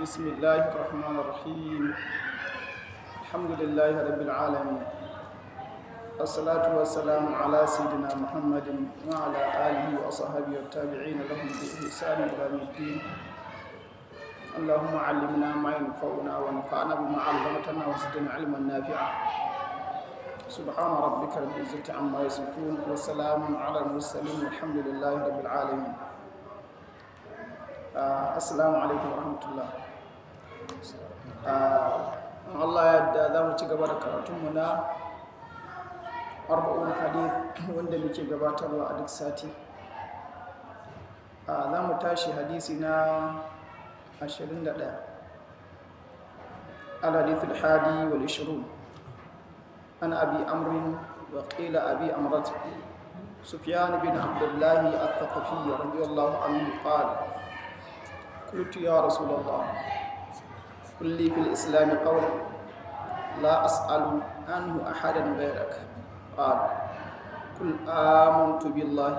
بسم الله الرحمن الرحيم. الحمد لله رب العالمين، الصلاة والسلام على سيدنا محمد وعلى آله وصحبه والتابعين لهم بإحسان إلى يوم الدين. اللهم علمنا ما ينفعنا وانفعنا بما علمتنا وزدنا علما نافعا. سبحان ربك رب العزة عما يصفون، وسلام على المرسلين، والحمد لله رب العالمين. Assalamu alaikum warahmatullah. In Allah ya yarda, za mu ci gaba da karatunmu na Arba'un Hadith wanda muke gabatarwa a duk sati. Za mu tashi hadisi na 21. الحديث الحادي والعشرون. عن أبي عمرو، وقيل أبي عمرة، سفيان بن عبد الله الثقفي رضي الله عنه قال: قلت: يا رسول الله، قل لي في الإسلام قولا لا أسأل عنه أحدا غيرك. قال: قل آمنت بالله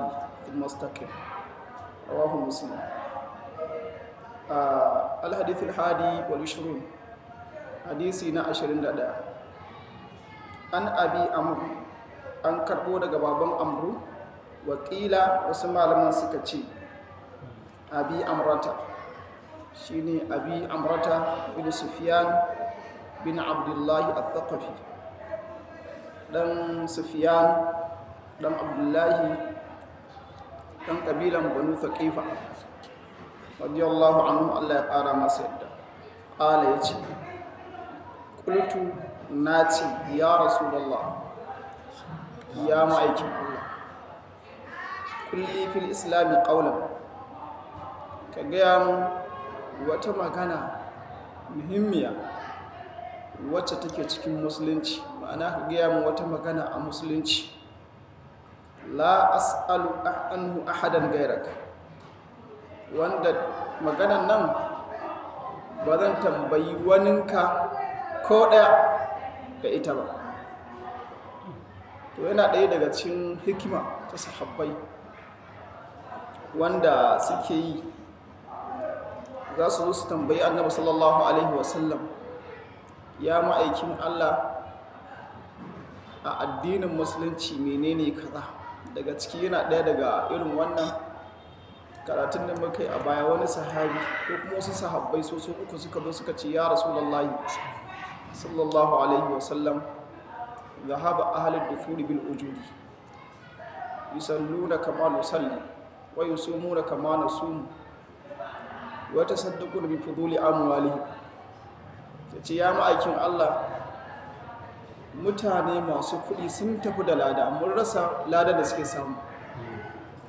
ثم استقم. رواه مسلم. الحديث الحادي والعشرون، حديثي نا 21. عن أبي عمرو، an karɓo daga baban Amru. وقيل, wasu malaman suka ce أبي عمرة, shine Abi Amrata bin Sufyan bin Abdullahi al-Thaqafi, dan Sufyan dan Abdullahi, dan kabilan Banu Thaqifa, رضي الله عنه, Allah ya ƙara masa yadda. قال, yace: قلت, nace, يا رسول الله, ya ma'aikin Allah, قل لي في الإسلام قولا, ka gaya mu wata magana muhimmiya wacce take cikin Musulunci, ma'ana ka gaya mu wata magana a Musulunci, لا أسأل عنه أحدا غيرك, wanda maganan nan ba zan tambayi waninka ko ɗaya da ita ba. To, yana ɗaya daga cikin hikima ta sahabbai wanda suke yi, za su zo su tambayi Annabi صلى الله عليه وسلم, ya ma'aikin Allah, a addinin Musulunci menene kaza? Daga ciki yana ɗaya daga irin wannan karatun da muka yi a baya, wani sahabi ko kuma wasu sahabbai su uku suka zo suka ce, ya رسول الله صلى الله عليه وسلم, ذهب أهل الدثور بالأجور، يصلون كما نصلي ويصومون كما نصوم ويتصدقون بفضول أموالهم. Ce, ya ma'aikin Allah, mutane masu kuɗi sun tafi da lada, mun rasa lada da suke samu.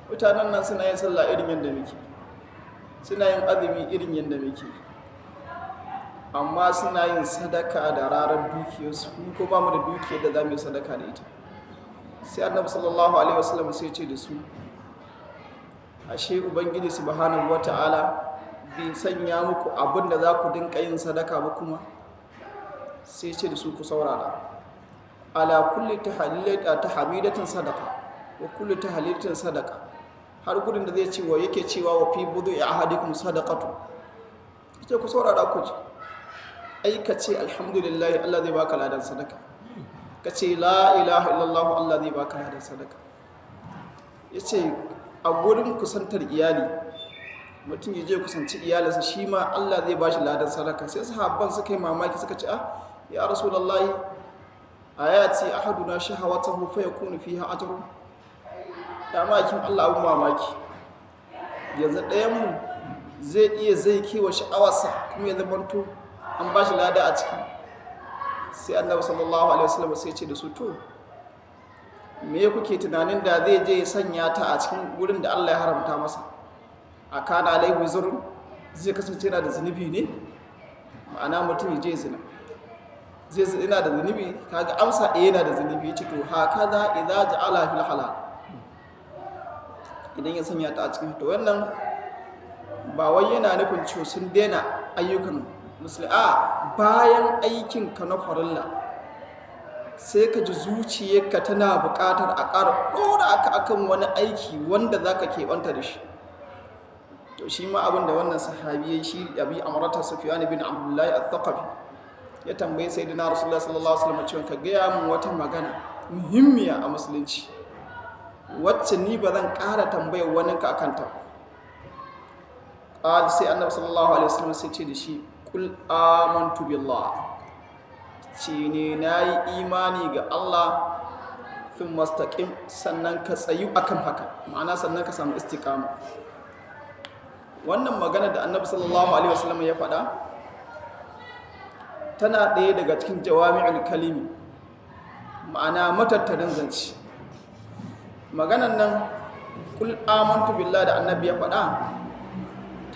Mutanen nan suna yin sallah irin yadda muke, suna yin azumi irin yadda muke, amma suna yin sadaka da rarar dukiyarsu, mu ko ba mu da dukiyar da za mu yi sadaka da ita. Sai Annabi صلى الله عليه وسلم sai ce da su, ashe Ubangiji سبحانه وتعالى bai sanya muku abin da za ku dinka yin sadaka ba kuma? Sai ce da su, ku saurara, على كل تحميدة صدقة وكل تهليلة صدقة, har gudun da zai cewa yake cewa وفي بضع أحدكم صدقة. Ce, ku saurara ku ji, ai ka ce alhamdulillah, Allah zai baka ladan sadaka. Ka ce لا إله إلا الله, Allah zai baka ladan sadaka. Yace a gurin kusantar iyali, mutum ya je kusanci iyalinsa, shi ma Allah zai bashi ladan sadaka. Sai sahabban suka yi mamaki, suka ce, ah, يا رسول الله, أيأتي أحدنا شهوته فيكون فيها أجر? Ya ma'aikin Allah, abun mamaki, yanzu ɗayan mu zai iya zai kewa sha'awarsa kuma ya zamanto an bashi lada a ciki? Sai Annabi صلى الله عليه وسلم sai ce da su, to me kuke tunanin da zai je ya sanya ta a cikin wurin da Allah ya haramta masa? أكان عليه وزر? Zai kasance yana da zunubi ne? Ma'ana mutum ya je zina, zai yana da zunubi? Kaga amsa ɗaya, yana da zunubi. Yace, to هكذا إذا جعلها في الحلال, idan ya sanya ta a cikin. To, wannan ba wai yana nufin cewa sun daina ayyukan musulmi a bayan aikin ka na farilla, sai ka ji zuciyarka tana buƙatar a ƙara ɗora ka akan wani aiki wanda za ka keɓanta da shi. To shi ma abin da wannan sahabi ya shi Abi Amrata Sufyan bin Abdullahi al-Thaqafi ya tambaye Sayyidina Rasulullah sallallahu alaihi wasallam cewa ka gaya mun wata magana muhimmiya a musulunci wacce ni ba zan ƙara tambayar wani ka akan ta. Qal, sai Annabi sallallahu alaihi wasallam sai ce da shi: "Qul amantu billah", ce ne nayi imani ga Allah, thumma istaqim, sannan ka tsayu akan haka, ma'ana sannan ka samu istiqama. Wannan magana da Annabi sallallahu alaihi wasallam ya faɗa tana ɗaya daga cikin jawami'ul kalimi, ma'ana matattarin zance. Maganan nan "Kul amantu billah" da Annabi ya faɗa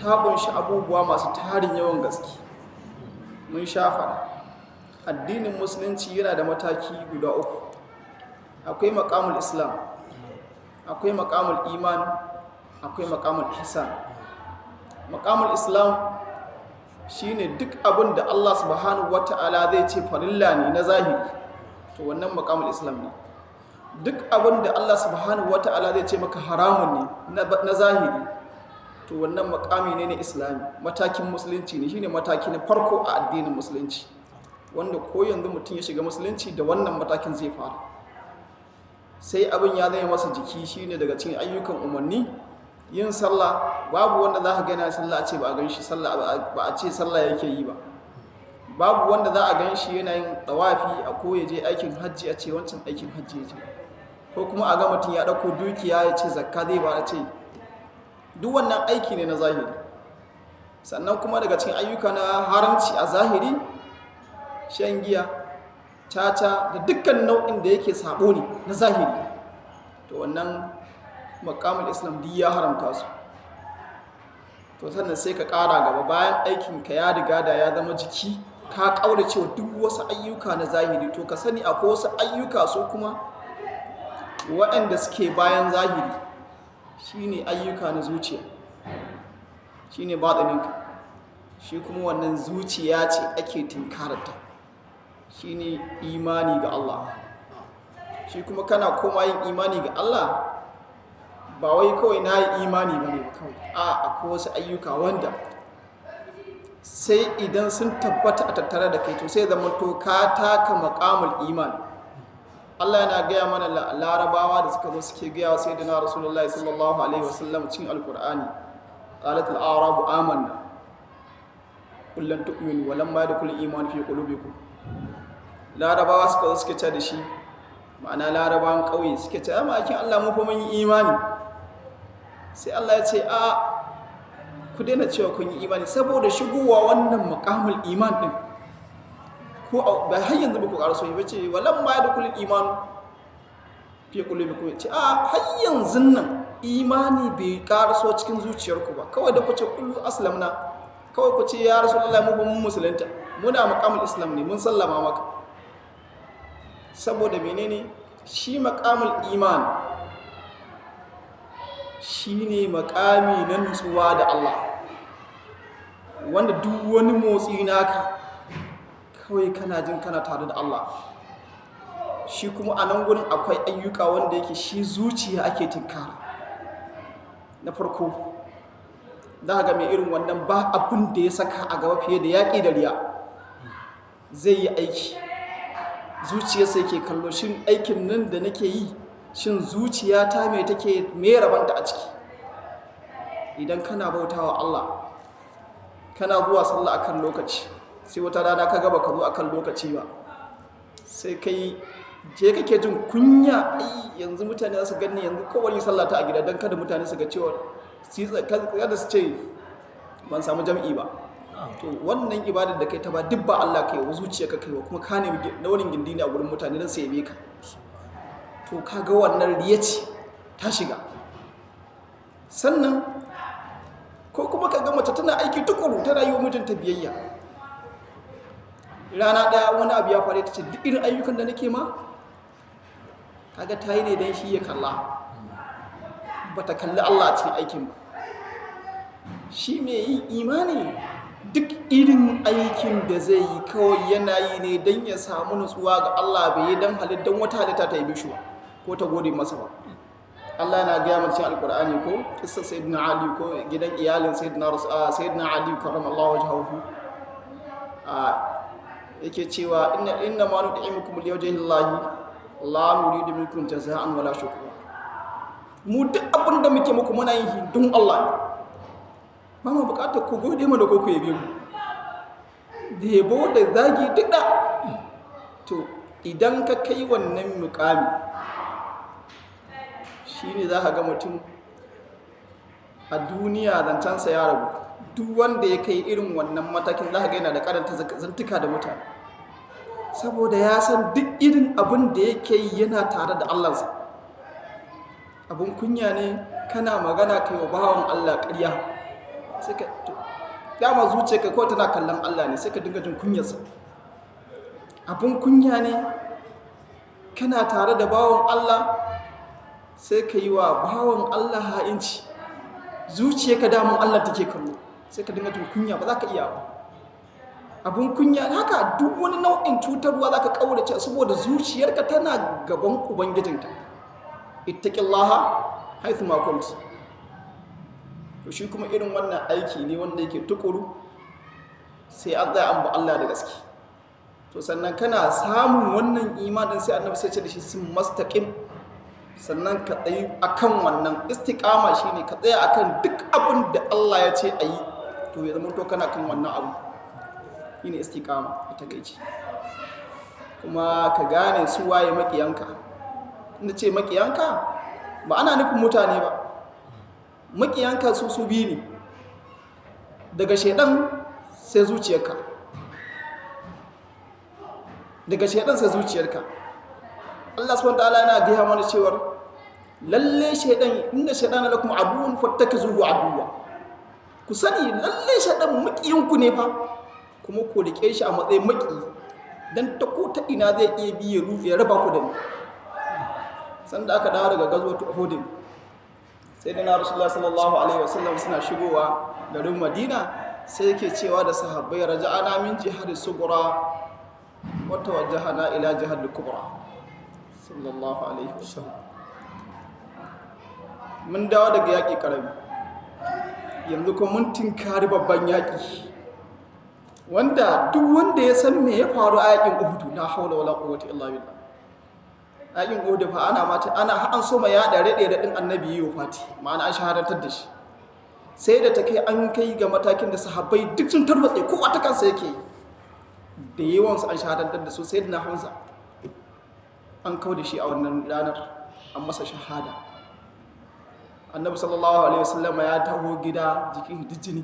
ta kunshi abubuwa masu tarin yawan gaske. Mun sha faɗa, addinin Musulunci yana da mataki guda uku: akwai maƙamul Islam, akwai maƙamul Iman, akwai maƙamul Ihsan. Maƙamul Islam shine duk abin da Allah subhanahu wata'ala zai ce farilla ne na zahiri, to wannan maƙamul Islam ne. Duk abin da Allah subhanahu wata'ala zai ce maka haramun ne na zahiri, to wannan makami ne na Islami, matakin Musulunci ne. Shine mataki na farko a addinin Musulunci, wanda ko yanzu mutum ya shiga Musulunci da wannan matakin zai fara, sai abin ya zama masa jiki. Shine daga cikin ayyukan umarni yin sallah. Babu wanda za ka gana sallah a ce ba a gan shi sallah ba, a ce sallah yake yi ba. Babu wanda za a gan shi yana yin tsawafi a ko ya je aikin hajji a ce wancan aikin hajji ya je, ko kuma a ga mutum ya ɗauko dukiya ya ce zakka zai ba, a ce duk wannan aiki ne na zahiri. Sannan kuma daga cikin ayyuka na haramci a zahiri, shan giya, caca, da dukkan nau'in da yake sabo ne na zahiri, to wannan makamul Islam duk ya haramta su. To sannan sai ka ƙara gaba, bayan aikinka ya riga da ya zama jiki, ka ƙaura cewa duk wasu ayyuka na zahiri, to ka sani akwai wasu ayyuka su kuma waɗanda suke bayan zahiri, shine ayyuka na zuciya, shine baɗininka. Shi kuma wannan zuciya ce ake tinkararta, shine imani ga Allah. Shi kuma kana koma yin imani ga Allah, ba wai kawai na yi imani ba ne kawai, a akwai wasu ayyuka wanda sai idan sun tabbata a tattare da kai, to sai zama to ka taka maƙamul iman. Allah yana gaya mana Larabawa da suka zo suke gaya wa Sayyidina Rasulullahi sallallahu alaihi wasallam cikin Alkur'ani: "Qalat al-a'rabu amanna, qul lam tu'minu wa lamma yadkhul iman fi qulubikum." Larabawa suka zo suke ce da shi, ma'ana Larabawan ƙauye suke ce, "Amma akin Allah, mu fa mun yi imani." Sai Allah ya ce, "A ku daina cewa kun yi imani, saboda shigowa wannan maqamul iman din ko ba har yanzu ba ku ƙara so yi ba." Ce "Walam ma yadkhul iman fi qulubikum", ce a har yanzu nan imani bai ƙaraso cikin zuciyarku ba. Kawai da ku ce "Qulu aslamna", kawai ku ce, "Ya Rasulullahi, mu ba mun musulunta, muna maqamul Islam ne, mun sallama maka." Saboda menene? Shi maqamul iman shine maqami na nutsuwa da Allah, wanda duk wani motsi naka kawai kana jin kana tare da Allah. Shi kuma a nan gurin akwai ayyuka wanda yake shi zuciya ake tinkara. Na farko, za ga mai irin wannan ba abin da ya saka a gaba fiye da yaƙi da riya. Zai yi aiki, zuciyarsa yake kallo: shin aikin nan da nake yi, shin zuciyata mai take me rabanta a ciki? Idan kana bautawa Allah, kana zuwa sallah akan lokaci, sai wata rana ka gaba ka zo akan lokaci ba, sai kai je kake jin kunya, ai yanzu mutane za su gani, yanzu kowane sallah ta a gida don kada mutane su ga cewa, kada su ce ban samu jam'i ba. To wannan ibadar da kai ta ba duk ba Allah kai wa, zuciya ka kai wa, kuma ka nemi daurin gindi ne a gurin mutane don su yabe ka. To kaga wannan riya ce ta shiga. Sannan ko kuma ka ga mace tana aiki tukuru, tana yi wa mijinta biyayya, rana ɗaya wani abu ya faru ta ce, "Duk irin ayyukan da nake ma." Kaga ta yi ne don shi ya kalla, ba ta kalli Allah a cikin aikin ba. Shi mai yin imani, duk irin aikin da zai yi, kawai yana yi ne don ya samu nutsuwa ga Allah, bai yi don don wata halitta ta yi bishuwa ko ta gode masa ba. Allah yana gaya mana cikin Alkur'ani ko kissa Sayyidina Ali ko gidan iyalin Sayyidina Rasul, Sayyidina Ali karramallahu wajhahu, yake cewa inna ma nud'imukum liwajhi llahi la nuridu minkum jazaa'an wala shukura. Mu duk abin da muke muku muna yin don Allah ne, ba mu bukatar ku gode mana ko ku yabe mu, da yabo da zagi duk da. To idan ka kai wannan mukami, shine za ka ga mutum a duniya zancensa ya rabu. Duk wanda ya kai irin wannan matakin, za ka ga yana da karanta zantuka da mutane, saboda ya san duk irin abin da yake yi yana tare da Allahnsa. Abin kunya ne kana magana kai wa bawan Allah ƙarya, sai ka dama zuciyarka kawai tana kallon Allah ne, sai ka dinga jin kunyarsa. Abin kunya ne kana tare da bawan Allah sai ka yi wa bawan Allah ha'inci, zuciyarka damun Allah take kallo, sai ka dinga jin kunya, ba za ka iya ba. Abin kunya haka, duk wani nau'in cutarwa za ka ƙaurace, saboda zuciyarka tana gaban ubangijinta. Ittaqillaha haythu ma kunt. To shi kuma irin wannan aiki ne wanda yake tukuru, sai an tsaya an ba Allah da gaske. To sannan kana samun wannan imanin, sai Annabi sai ce da shi sun mastaqim, sannan ka tsayi akan wannan. Istiqama shine ka tsaya akan duk abin da Allah ya ce a yi, to ya zama to kana kan wannan abu, shine istiqama a takaici. Kuma ka gane su waye makiyanka. Inda ce makiyanka, ba ana nufin mutane ba. Makiyanka su su biyu ne: daga shaidan sai zuciyarka. Daga shaidan sai zuciyarka. Allah subhanahu wataala yana gaya mana cewar lalle shaidan, inna shaidana lakum aduwwun fattakizuhu aduwwa. Ku sani lalle shaidan makiyinku ne fa, kuma ku rike shi a matsayin maki, dan ta ko ta ina zai iya bi ya raba ku da ni. Sanda aka dawo daga gazwatu Uhud, sai da na Rasulullah sallallahu alaihi wasallam suna shigowa garin Madina, sai yake cewa da sahabbai: "Raja'ana min jihad sugura wa tawajjahana ila jihad kubra." Sallallahu alaihi wasallam. Mun dawo daga yaƙi ƙarami, yanzu kuma mun tinkari babban yaƙi, wanda duk wanda ya san me ya faru a yaƙin Uhud, la haula wala quwwata illa billah. Yaƙin Uhud fa, ana mata ana an so ma yaɗa raɗe raɗin Annabi yi wafati, ma'ana an shahadantar da shi. Sai da ta kai an kai ga matakin da sahabbai duk sun tarwatse, kowa ta kansa yake. Da yawansu an shahadantar da su. Sai na Hamza an kau da shi a wannan ranar, an masa shahada. Annabi sallallahu alaihi wasallam ya taho gida jikin jini,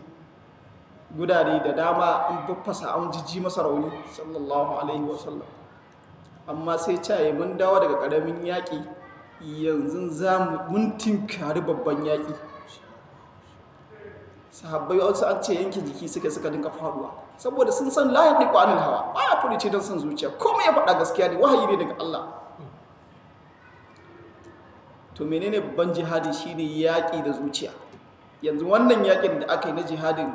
gudare da dama an baffasa, an jijji masa rauni, sallallahu alaihi wasallam. Amma sai caye mun dawo daga karamin yaƙi, yanzu za mu mun tinkari babban yaƙi. Sahabbai wasu an ce yanke jiki suka dinga faduwa, saboda sun san la yantiqu anil hawa, baya furuci don son zuciya, komai ya faɗa gaskiya ne, wahayi ne daga Allah. To menene babban jihadi? Shine yaƙi da zuciya. Yanzu wannan yaƙin da aka yi na jihadin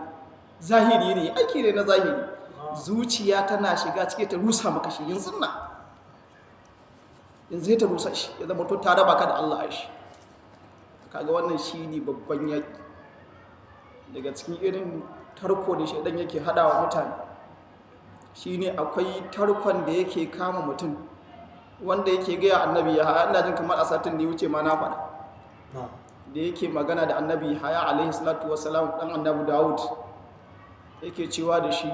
zahiri ne, aiki ne na zahiri. Zuciya tana shiga cike ta rusa maka shi yanzu na yanzu, ta rusa shi, ya zama to ta raba ka da Allah. A shi kaga wannan shine babban yaƙi. Daga cikin irin tarko da shaidan yake hadawa mutane, shine akwai tarkon da yake kama mutum, wanda yake gaya Annabi ya, ina jin kamar a satin da ya wuce ma na faɗa, da yake magana da Annabi Haya alaihi salatu wasalam, dan Annabi Dawud, yake cewa da shi,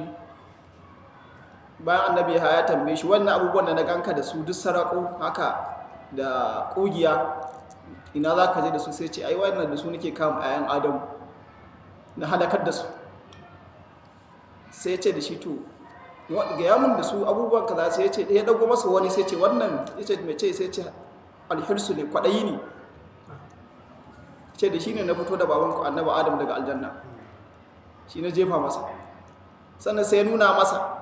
bayan Annabi Yahaya tambaye shi, "Wannan abubuwan da na ganka da su duk sarako haka da kugiya, ina za ka je da su?" Sai ce, "Ai wannan da su nake kama ayan Adamu na halakar da su." Sai ce da shi, "To gaya mun da su abubuwan kaza." Sai ya ce, ya dago masa wani, sai ce, "Wannan?" Ya ce, "Mai ce?" Sai ce, "Alhirsu ne, kwaɗayi ne." Ce da shi ne na fito da babanku Annabi Adam daga aljanna, shi na jefa masa. Sannan sai ya nuna masa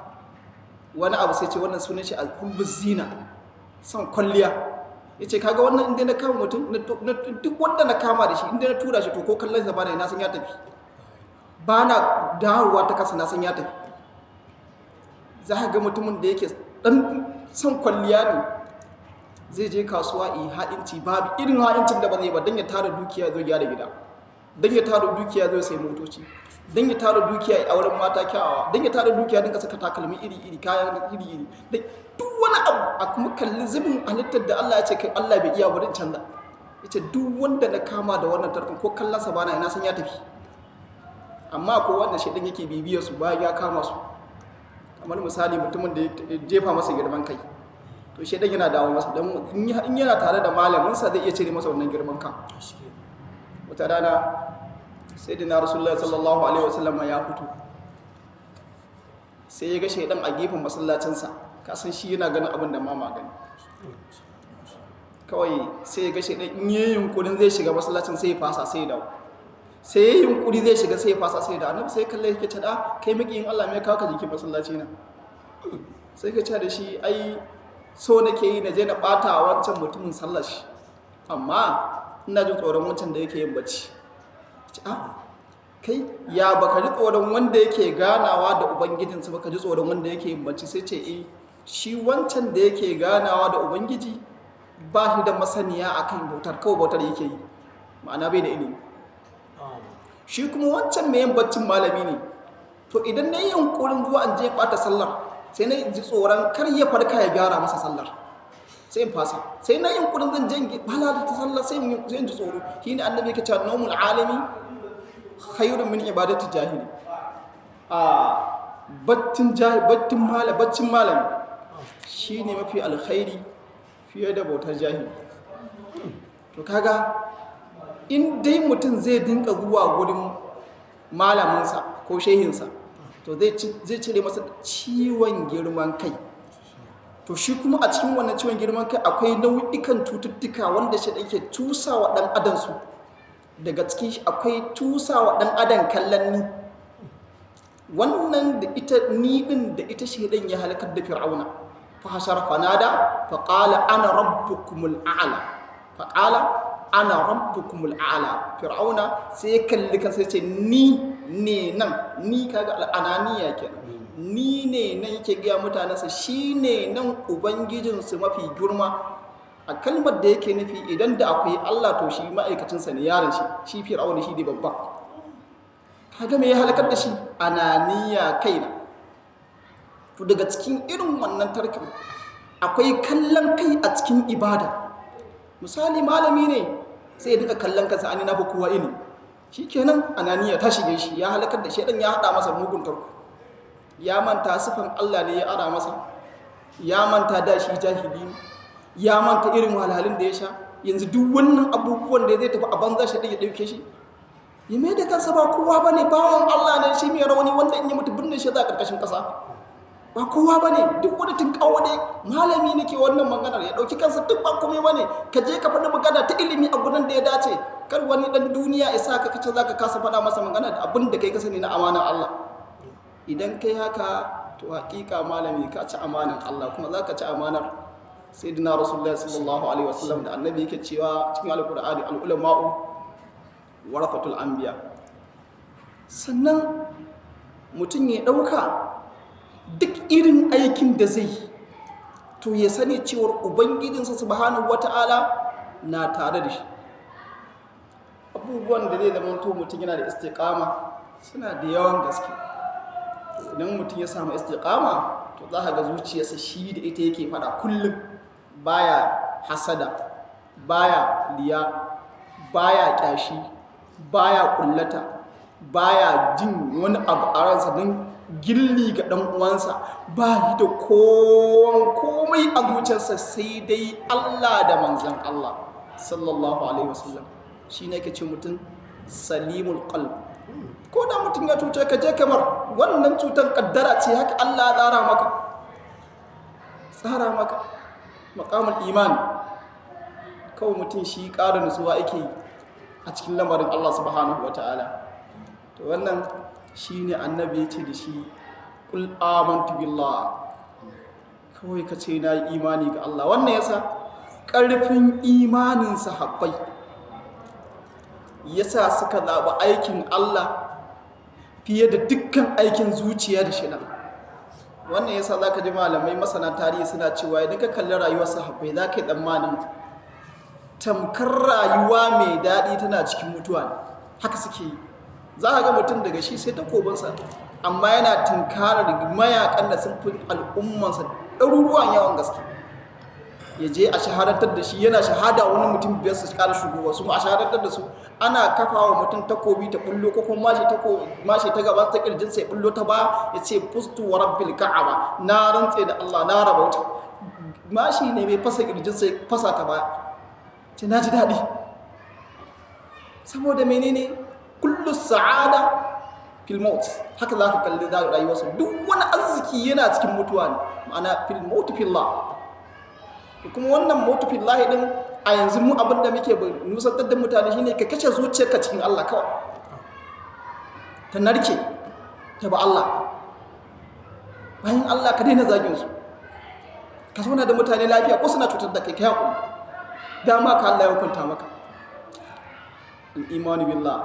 wani abu, sai ce, "Wannan sunan shi alhubbuz zina, son kwalliya." Ya ce, "Kaga wannan, inda na kama mutum, duk wanda na kama da shi, inda na tura shi, to ko kallon sa bana, na san ya tafi, ba na dawowa ta kasa, na san ya tafi." Za ka ga mutumin da yake dan son kwalliya ne. Zai je kasuwa yi ha'inci, babu irin ha'incin da ba zai ba, don ya tara dukiya zo gyara gida, don ya tara dukiya zo sai motoci, don ya tara dukiya a auren mata kyawawa, don ya tara dukiya dinka saka takalmi iri-iri, kayan iri-iri, duk wani abu. A kuma kalli zubin halittar da Allah ya ce kai Allah bai iya wurin canza. Yace duk wanda na kama da wannan tarkon, ko kallon sa bana, ina san ya tafi. Amma ko wanda shedan yake bibiyar su bayan ya kama su, kamar misali mutumin da ya jefa masa girman kai, to shedan yana dawo masa don in yana tare da malaminsa zai iya cire masa wannan girman kan. Wata rana sayyidina Rasulullahi sallallahu alaihi wasallam ya fito, sai ya ga shaidan a gefen masallacinsa. Kasan shi yana ganin abin da mama gani. Kawai sai ya ga shaidan in yi yunkurin zai shiga masallacin, sai ya fasa, sai ya dawo. Sai ya yi yunkuri zai shiga, sai ya fasa, sai ya dawo. Annabi sai kalle yake ce, da kai makiyin Allah, me kawo ka jikin masallaci na? Sai ka ce da shi, ai so nake yi na je na bata wancan mutumin sallar shi, amma ina jin tsoron wancan da yake yin bacci. A kai, ya baka ji tsoron wanda yake ganawa da ubangijinsa baka ji tsoron wanda yake yin bacci? Sai ce, eh, shi wancan da yake ganawa da ubangiji ba shi da masaniya akan bautar, kawai bautar yake yi, ma'ana bai da ilimi. Shi kuma wancan mai yin baccin malami ne. To idan na yi yunkurin zuwa an je bata sallar, sai na ji tsoron kar ya farka ya gyara masa sallar, sai in fasa. Sai na yunkurin zan je lalata sallar, sai in ji tsoro. Shine annabi yake cewa nawmul alimi khairun min ibadati jahili. A battin jahili, battin malami, baccin malami shine mafi alkhairi fiye da bautar jahili. To kaga in dai mutum zai dinka zuwa gurin malaminsa ko shehinsa, to zai cire masa ciwon girman kai. To shi kuma a cikin wannan ciwon girman kai akwai nau'ikan cututtuka wanda shi yake tusawa ɗan adam su. Daga cikin shi akwai tusawa ɗan adam kallon ni. Wannan da ita ni din da ita shedan ya halakar da Fir'auna. Fa hashara fanada, fa qala ana rabbukumul a'la, fa qala ana rabbukumul a'la. Fir'auna sai ya kalli kan sai ce ni ne nan ni. Kaga al'ananiya kenan. Ni ne nan, yake gaya mutanensa shi ne nan ubangijinsu mafi girma. A kalmar da yake nufi, idan da akwai Allah, to shi ma'aikacinsa ne, yaron shi, shi Fir'auna shi ne babba. Kaga me ya halakar da shi? Ananiya, kaina. To daga cikin irin wannan tarkin akwai kallon kai a cikin ibada. Misali malami ne sai ya dinga kallon kansa, ani na fi kowa ilimi. Shikenan, ananiya ta shige shi, ya halakar da shi, dan ya hada masa mugun tarko. Ya manta sifan Allah ne ya ara masa, ya manta da shi jahili ne, ya manta irin wahalhalun da ya sha. Yanzu duk wannan abubuwan da zai tafi a banza, shi ya dauke shi ya mai da kansa ba kowa bane, bawan Allah ne shi mai rauni, wanda in ya mutu binne shi za a karkashin kasa, ba kowa bane. Duk wani tunkawo dai malami nake wannan maganar, ya dauki kansa duk ba komai bane. Ka je ka faɗi magana ta ilimi a gurin da ya dace. Kar wani dan duniya ya sa ka kace zaka kasa faɗa masa magana da abin da kai ka sani na amanar Allah. Idan kai haka, to hakika malami ka ci amanar Allah, kuma zaka ci amanar Sayyidina Rasulullahi sallallahu alaihi wasallam, da annabi yake cewa cikin Alqur'ani, al-ulama'u warathatul anbiya. Sannan mutum ya dauka duk irin aikin da zai yi, to ya sani cewar ubangijinsa subhanahu wata'ala na tare da shi. Abubuwan da zai zama to mutum yana da istiqama suna da yawan gaske. Idan mutum ya samu istiqama, to za ka ga zuciyarsa shi da ita yake fada kullum. Baya hasada, baya liya, baya kyashi, baya kullata, baya jin wani abu a ransa don gilli ga dan uwansa. Ba shi da komai a zuciyarsa sai dai Allah da manzon Allah sallallahu alaihi wasallam. Shi ne ke ce mutum salimul qalb. Ko da mutum ya cuce ka, je kamar wannan cutar kaddara ce, haka Allah ya tsara maka, tsara maka. Maqamul iman, kawai mutum shi ƙara nutsuwa yake yi a cikin lamarin Allah subhanahu wataala. To wannan shine annabi ya ce da shi, qul amantu billah, kawai ka ce na yi imani ga Allah. Wannan yasa ƙarfin imanin sahabbai yasa suka zaɓi aikin Allah fiye da dukkan aikin zuciya da shida. Wannan yasa zaka ji malamai masana tarihi suna cewa idan ka kalli rayuwar sahabbai, za ka yi tsammanin tamkar rayuwa mai daɗi tana cikin mutuwa ne. Haka suke yi. Za ka ga mutum daga shi sai takobinsa, amma yana tunkarar mayakan da sun fi al'ummansa ɗaruruwan yawan gaske. Ya je a shahadantar da shi, yana shahada wani mutum biyar su ƙara shigowa, su a shahadantar da su. Ana kafa wa mutum takobi ta bullo, ko kuma mashi ta gaba ta kirjin sai bullo ta ba, ya ce, "Fustu wa rabbil ka'aba, na rantse da Allah na rabauta." Mashi ne mai fasa kirjin sai fasa ta baya, ce, "Na ji daɗi." Saboda menene? Kullu sa'ada fil maut. Haka za ka kalli rayuwarsu, duk wani arziki yana cikin mutuwa ne, ma'ana fil maut fillah. Kuma wannan mautu fillahi din, a yanzu mu abin da muke nusantar da mutane shine ka kashe zuciyarka cikin Allah kawai, ta narke ta ba Allah. Bayan Allah, ka daina zagin su, ka zauna da mutane lafiya. Ko suna cutar da kai, kai hakuri, dama ka Allah ya hukunta maka. Al-imanu billah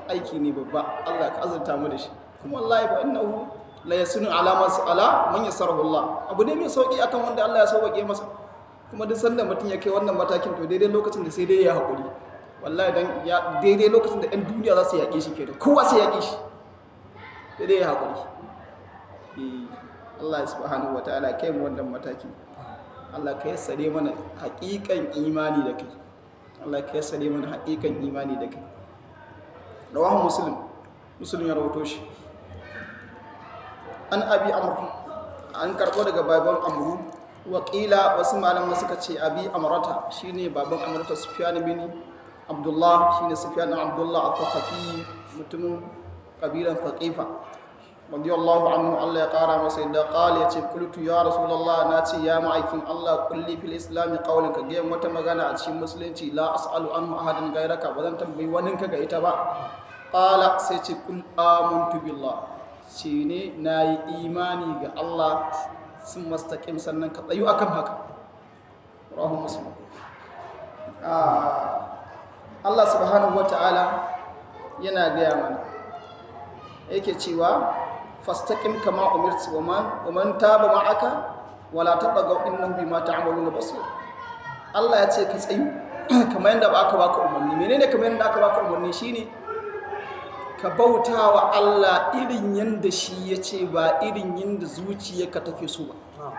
aiki ne babba. Allah ka azurta mu da shi. Kuma wallahi, fa innahu la yasunu ala man ala man yassarahu Allah. Abu ne mai sauki akan wanda Allah ya sauke masa. Kuma duk sanda mutum ya kai wannan matakin, to daidai lokacin da sai dai ya haƙuri wallahi, dan ya daidai lokacin da 'yan duniya za su yaƙe shi kenan, kowa sai yaƙe shi, sai dai ya haƙuri. Eh, Allah subhanahu wataala kai mu wannan mataki. Allah ka yassare mana haƙiƙan imani da kai. Allah ka yassare mana haƙiƙan imani da kai. Rawahu Muslim, Muslim ya rawato shi. An Abi Amr, an karɓo daga baban Amru. Wakila, wasu malaman suka ce Abi Amrata shine baban Amrata, Sufyan bin Abdullah, shine Sufyan bin Abdullah al-Thaqafi, mutumin kabilan Thaqifa, radiyallahu anhu, Allah ya kara masa yadda. Qala, yace, qultu ya Rasulullah, na ce, ya ma'aikin Allah, qulli fil islam qawlan, ka ga wata magana a cikin musulunci, la as'alu anhu ahadan gairaka, ba zan tambayi wani ka ga ita ba. Qala, sai ce, qul amantu billah, ce ne nayi imani ga Allah, sun mastaqim, sannan ka tsayu akan haka. Rawahu Muslim. Allah subhanahu wata'ala yana gaya mana, yake cewa, fastaqim kama umirtu wa man taba ma'aka wala tatagaw innahu bima ta'maluna basir. Allah ya ce ka tsayu kamar yadda ba aka baka umarni. Menene kamar yadda aka baka umarni? Shine ka bauta wa Allah irin yadda shi ya ce, ba irin yadda zuciyarka take so ba,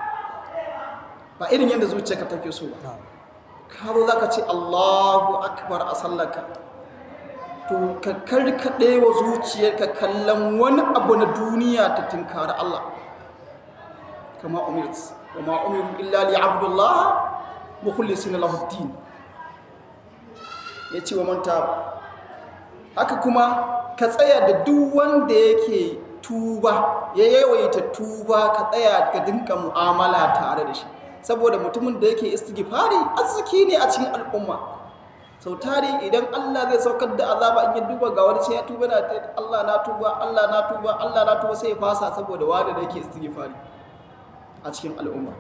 ba irin yadda zuciyarka take so ba. Ka zo za ka ce Allahu akbar a sallarka, to ka karkaɗe wa zuciyarka kallon wani abu na duniya, ta tunkari Allah kama umirt. Wa ma umiru illa liya'budullah mukhlisina lahu din. Ya ce wa manta haka. Kuma ka tsaya da duk wanda yake tuba, ya yawaita tuba, ka tsaya ka dinka mu'amala tare da shi, saboda mutumin da yake istighfari arziki ne a cikin al'umma. Sau tari idan Allah zai saukar da azaba, in ya duba ga wani sai ya tuba na, "Allah na tuba, Allah na tuba, Allah na tuba," sai ya fasa saboda wani da yake istighfari a cikin al'umma.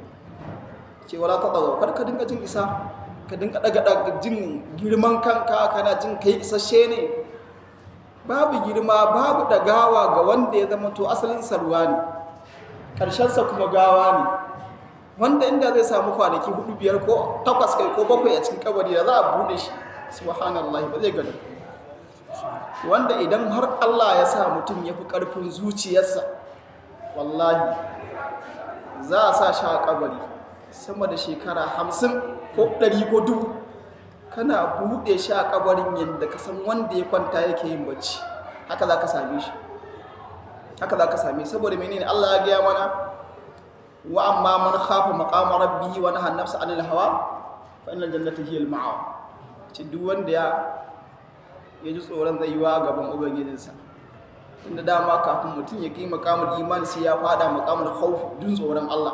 Ce wala ta daga, kar ka dinga jin isa, ka dinga daga jin girman kanka, kana jin kai isasshe ne. Babu girma, babu dagawa ga wanda ya zama to asalin sarwa ne, ƙarshensa kuma gawa ne, wanda inda zai samu kwanaki hudu, biyar ko takwas, kai ko bakwai a cikin kabari, da za a bude shi, subhanallahi, ba zai gani. Wanda idan har Allah ya sa mutum ya fi ƙarfin zuciyarsa, wallahi za a sa shi a kabari sama da shekara 50 ko 100 ko 1000, kana buɗe shi a kabarin, yadda ka san wanda ya kwanta yake yin bacci, haka za ka same shi, haka za ka same. Saboda menene? Allah ya gaya mana, wa amma man khafa maqama rabbihi wa naha nafsa anil hawa fa innal jannata hiya al ma'wa. Ce duk wanda ya ji tsoron tsayuwa gaban ubangijinsa, tunda dama kafin mutum ya kai maqamul iman sai ya fada maqamul khawf, jin tsoron Allah,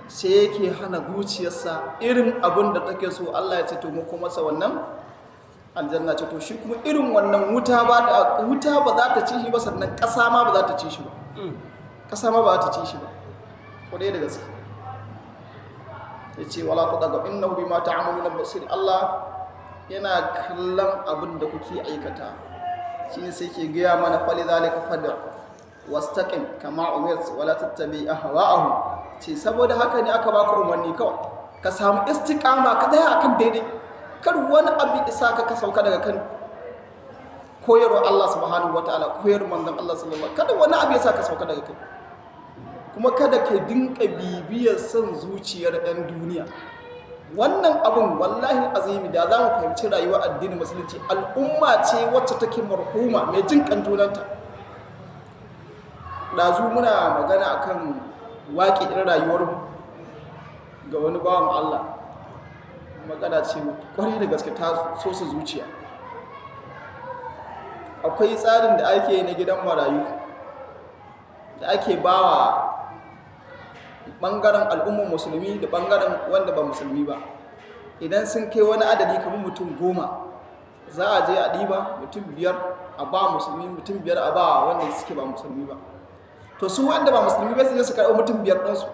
sai yake hana zuciyarsa irin abin da take so. Allah ya ce to mu kuma masa wannan aljanna ce. To shi kuma irin wannan, wuta ba za ta ci shi ba, sannan ƙasa ma ba za ta ci shi ba, ƙasa ma ba za ta ci shi ba, kwarai da gaske. Ya ce wala ta daga innahu bima ta'maluna basir. Allah yana kallon abin da kuke aikata. Shine sai ke gaya mana, fali zalika fad'a. Wastaqim kama umirt wala tattabi ahwa'ahum. Ce saboda haka ne aka baka umarni kawai ka samu istiqama, ka tsaya akan daidai, kar wani abu isa ka ka sauka daga kan koyarwar Allah subhanahu wataala, koyarwar manzon Allah sallallahu alaihi, kada wani abu ya sa ka sauka daga kai. Kuma kada ka dinka bibiyar son zuciyar ɗan duniya. Wannan abun, wallahi azimi, da za mu fahimci rayuwar addinin Musulunci, al'umma ce wacce take marhuma, mai jin kan junanta. Ɗazu muna magana akan waƙe irin rayuwar ga wani bawan Allah. Magana ce kwarai da gaske ta so su zuciya. Akwai tsarin da ake yi na gidan marayu da ake bawa ɓangaren al'ummar Musulmi da ɓangaren wanda ba Musulmi ba. Idan sun kai wani adadi, kamar mutum 10, za a je a ɗiba mutum 5 a ba Musulmi, mutum 5 a ba wanda suke ba Musulmi ba. To, su wanda ba Musulmi ba su je su karɓi mutum 5 ɗinsu.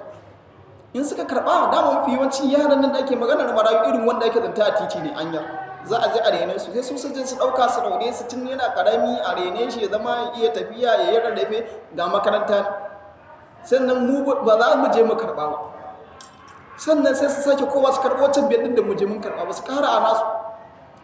In suka karɓa, dama mafi yawancin yaran nan da ake maganar marayu, irin wanda ake zanta a titi ne. Anya za a je a rene su, sai su su je su ɗauka su raune su tun yana ƙarami, a rene shi ya zama iya tafiya, ya yi rarrafe, ga makaranta. Sannan mu ba za mu je mu karɓa ba. Sannan sai su sake kowa su karɓo wancan 5 ɗin da mu je mun karɓa ba, su ƙara a nasu,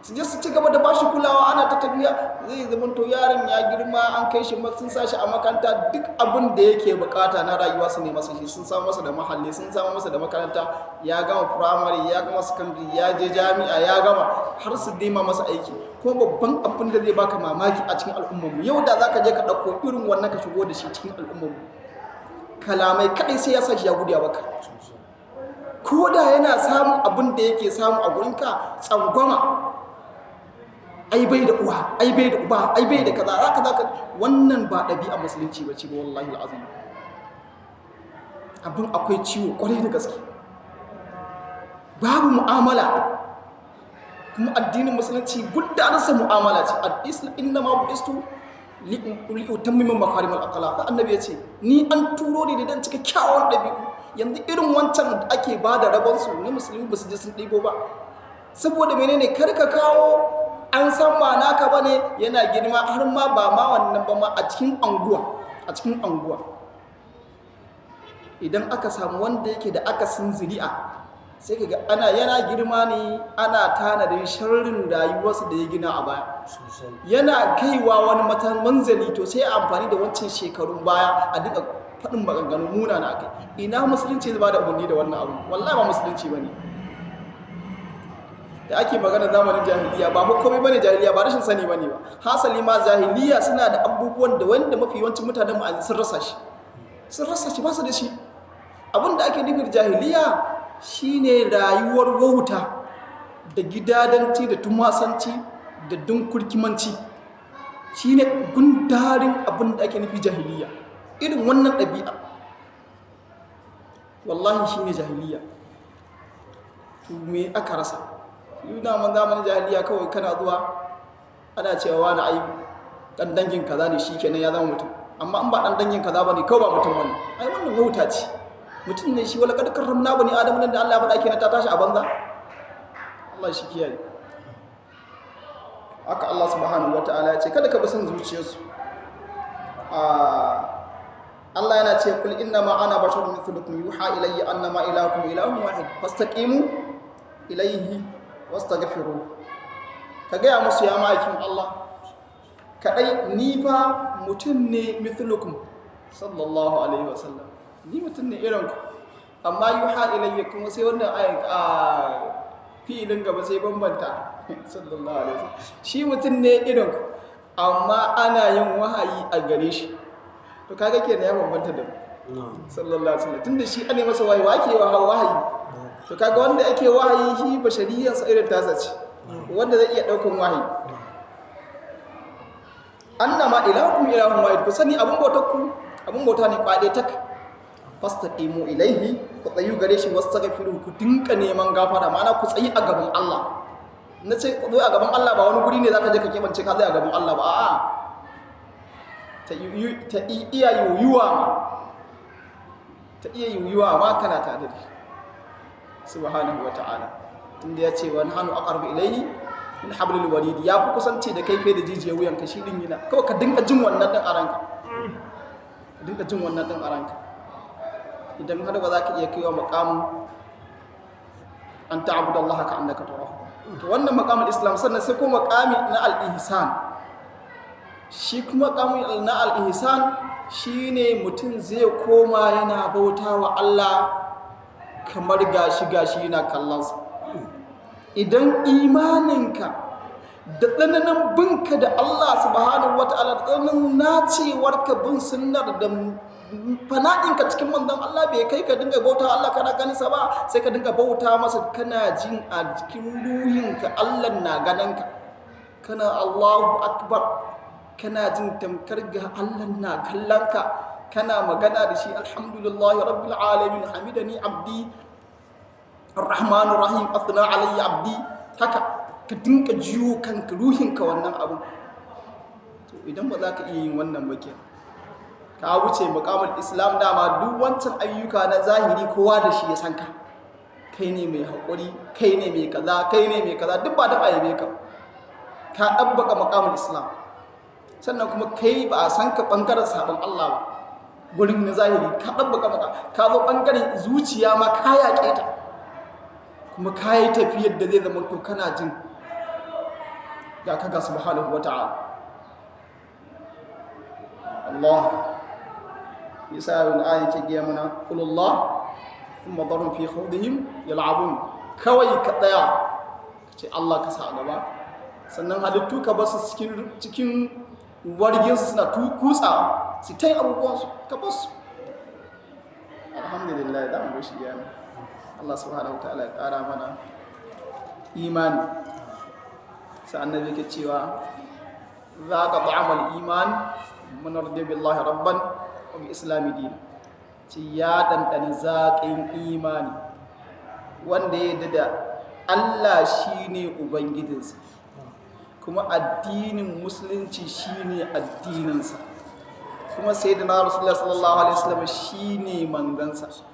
su je su ci gaba da bashi kulawa. Ana ta tafiya, zai zama to yaron ya girma, an kai shi, sun sa shi a makaranta, duk abin da yake bukata na rayuwa su ne masa shi, sun samu masa da mahalli, sun samu masa da makaranta, ya gama firamare, ya gama secondary, ya je jami'a, ya gama, har su nema masa aiki. Kuma babban abin da zai baka mamaki a cikin al'ummarmu yau, da zaka je ka ɗauko irin wannan ka shigo da shi cikin al'ummarmu, kalamai kaɗai sai ya sa shi ya gudu ya baka, ko da yana samun abin da yake samu a gurinka. Tsangwama, ai bai da uwa, ai bai da uba, ai bai da kaza, zaka zaka. Wannan ba ɗabi'a Musulunci ba ce ba. Wallahi al'azim, abin akwai ciwo kwarai da gaske. Babu mu'amala. Kuma addinin Musulunci gudanarsa mu'amala ce. Al-islam inna ma bu'istu li utammima makarim al-akhlaq. Annabi ya ce ni an turo ne dan cika kyawun ɗabi'u. Yanzu irin wancan da ake ba da rabonsu na Musulmi, ba su je sun ɗibo ba. Saboda menene? Kar ka kawo, an san ba naka bane. Yana girma, har ma ba ma wannan ba ma, a cikin anguwa idan aka samu wanda yake da akasin zuri'a, sai ka ga ana yana girma ne ana tanadin sharrin rayuwarsa da ya gina a baya. Yana kaiwa wani matan manzali, to sai a amfani da wancan shekarun baya a duka faɗin maganganu munana akai. Ina Musulunci zai ba da umarni da wannan abu? Wallahi ba Musulunci ba ne. Da ake magana zamanin jahiliya, ba fa komai bane jahiliya, ba rashin sani bane ba. Hasali ma jahiliya suna da abubuwan da wanda mafi yawancin mutanen mu sun rasa shi, sun rasa shi, ba su da shi. Abin da ake nufi da jahiliya shine rayuwar wauta da gidadanci da tumasanci da dunkurkimanci, shine gundarin abin da ake nufi jahiliya. Irin wannan ɗabi'a, wallahi, shine jahiliya. To, me aka rasa? Yi daman zamanin jahiliya, kawai kana zuwa ana cewa wani ai dan dangin kaza ne, shi kenan ya zama mutum. Amma in ba dan dangin kaza bane, kawai ba mutum bane. Ai wannan wauta ce. Mutum ne shi. Wala kad karramna bani adam nan da Allah ya faɗa kenan ta tashi a banza. Allah shi kiyaye. Haka Allah subhanahu wataala ya ce kada ka bi son zuciyarsu. Allah yana ce kul inna ma ana basharun mithlukum yuha ilayya annama ilahukum ilahun wahid fastaqimu ilayhi wastaghfiru. Ka gaya musu, ya ma'aikin Allah, kadai ni fa mutum ne, mithlukum, sallallahu alaihi wasallam, ni mutum ne irin ku, amma yuha ilayya. Kuma sai wannan ayin a fi'ilin gaba sai bambanta, sallallahu alaihi wasallam, shi mutum ne irin ku, amma ana yin wahayi a gare shi. To, kaga kenan ya bambanta da mu, sallallahu alaihi wasallam, tunda shi ane masa wahayi. Wa ake wa wahayi? To, kaga wanda ake wahayi, shi bashariyarsa irin tasa ce, wanda zai iya daukan wahayi. Annama ilahukum ilahun wahid, ku sani abun bautar ku abun bauta ne kwade tak. Fastaqimu ilaihi, ku tsayu gare shi, wastaghfiru, ku dinka neman gafara. Ma'ana ku tsayi a gaban Allah. Na ce ku tsayi a gaban Allah, ba wani guri ne zaka je ka kebance ka tsaya a gaban Allah ba. A'a, ta iya yuyuwa ma, ta iya yuyuwa ma kana tare da shi subhanahu wa ta'ala, tunda ya ce wa nahnu aqrabu ilayhi min hablil warid. Ya fi kusanci da kai fiye da jijiyar wuyanka. Shi din yana kawai ka dinga jin wannan din a ranka. Dinka jin wannan ɗin a ranka. Idan har ba za ka iya kaiwa makamin an ta'budu Allah ka annaka tarahu, to wannan maqamul islam. Sannan sai ko maqami na al-ihsan. Shi kuma maqami na al-ihsan shine mutum zai koma yana bautawa Allah kamar gashi gashi yana kallon sa. Idan imaninka da tsananin binka da Allah subhanahu wata'ala, da tsananin nacewarka bin sunnar, da fana'inka cikin manzon Allah bai kai ka dinga bauta Allah kana ganin sa ba, sai ka dinga bauta masa kana jin a cikin ruhinka Allah na ganin ka. Kana Allahu akbar, kana jin tamkar ga Allah na kallon ka, kana magana da shi. Alhamdulillahi rabbil alamin, hamidani abdi, arrahmanir rahim, athna alayya abdi. Haka ka dinga jiyo kanka, ruhinka wannan abu. To idan ba za ka iya yin wannan ba, kenan ka wuce muqamul islam. Dama duk wancan ayyuka na zahiri kowa da shi ya san ka, kai ne mai haƙuri, kai ne mai kaza, kai ne mai kaza, duk ba da ayyabe ka, ka ɗabbaka muqamul islam. Sannan kuma kai ba a san ka ɓangaren sabon Allah ba gurin na zahiri, ka ɗabbaka maka, ka zo ɓangaren zuciya ma ka yaƙe ta, kuma ka yi tafiyar da zai zama to kana jin ga ka ga subhanahu wa ta'ala. Allah yasa wani aya ke gaya mana, qul Allah thumma dharhum fi khawdihim yal'abun. Kawai ka tsaya ka ce Allah ka sa a gaba, sannan halittu ka basu cikin warginsu, suna kutsa su ta yi abubuwansu, ka basu. Alhamdulillah, da mu shi yana. Allah subhanahu wa ta'ala ya ƙara mana imani. Sai annabi yake cewa zaqa ta'amal iman man radiya billahi rabban wa bi islami din. Ce ya dandani zaƙin imani wanda ya yarda da Allah shine ubangijinsa, kuma addinin musulunci shine addininsa, kuma sayyidina rasulullah sallallahu alaihi wasallam shine manzansa.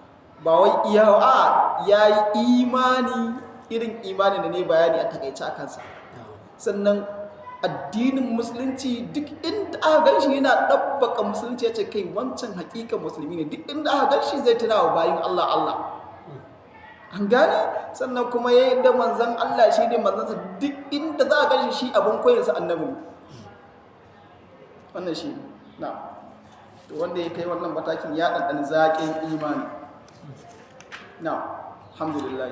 Ba wai iya a yayi imani irin imanin da ne bayani a takaice a kansa. Sannan addinin musulunci, duk inda aka gan shi yana ɗabbaka musulunci, ya ce kai wancan hakikan musulmi ne. Duk inda aka gan shi zai tuna wa bayin Allah Allah, an gane. Sannan kuma ya yadda manzan Allah shi ne manzansa, duk inda za a gan shi, shi abin koyarsa annabi ne. Wannan shi na to wanda ya kai wannan matakin ya ɗanɗani zaƙin imani. Na alhamdulillah.